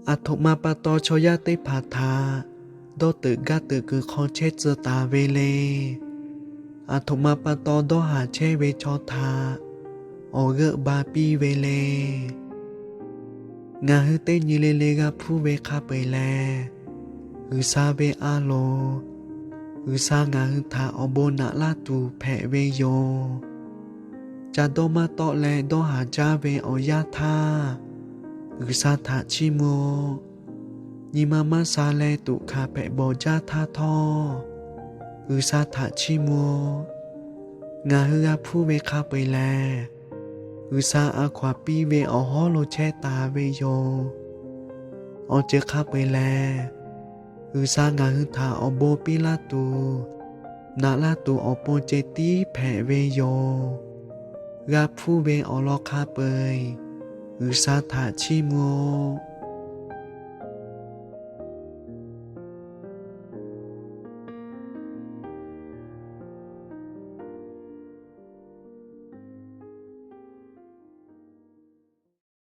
Aˬ htoꞈ ma pa taw chaw yaˇ teˇ hpaˍ htaꞈ dawˇ teuꞈ gaˇ teuꞈ kuiˬ hk'aw chehˇ tcuh taˍ ve le. Aˬ htoꞈ ma pa taw dawˇ haˍ chehˇ ve chaw htaꞈ awˬ g'euˆ ba piˇ ve le. Ngaˬ hui teˇ nyi le le g'a hpuˇ ve hk'a peu-eˬ lehˬ, G'uiˬsha ve a loˍ, G'uiˬsha ngaˬ hui htaꞈ awˬ bon naꞈ laˇ tuˬ hpehꞈ ve yoˬ. Ca dawˇ maˇ tawˆ leh dawˇ haˍ jaˇ ve awˬ yanˇ htaˇ, G'uiˬsha htaꞈ chiˇ mvuh-oˆ. Nyi ma maˇ sha leh tuꞈ hkanˍ hpehꞈ bawˬ jaˇ htaˇ htawˇ, G'uiˬsha htaꞈ chiˇ mvuh-oˆ. Ngaˬ hui g'a hpuˇ ve hk'a peu-eˬ lehˬ, G'uiˬsha a hkaw-anˬ piˇ ve awˬ hawˉ lo chehˇ taˍ ve yoˬ. Awˬ ceuˬ hk'a peu-eˬ lehˬ, G'uiˬsha ngaˬ hui htaꞈ awˬ bon piˇ laˇ tuˬ, naꞈ laˇ tuˬ awˬ pon ceh tiˉ hpehꞈ ve yoˬ. G'a hpuˇ ve awˬ lawn hk'a peu-eˬ G'uiˬsha htaꞈ chiˇ mvuh-oˆ.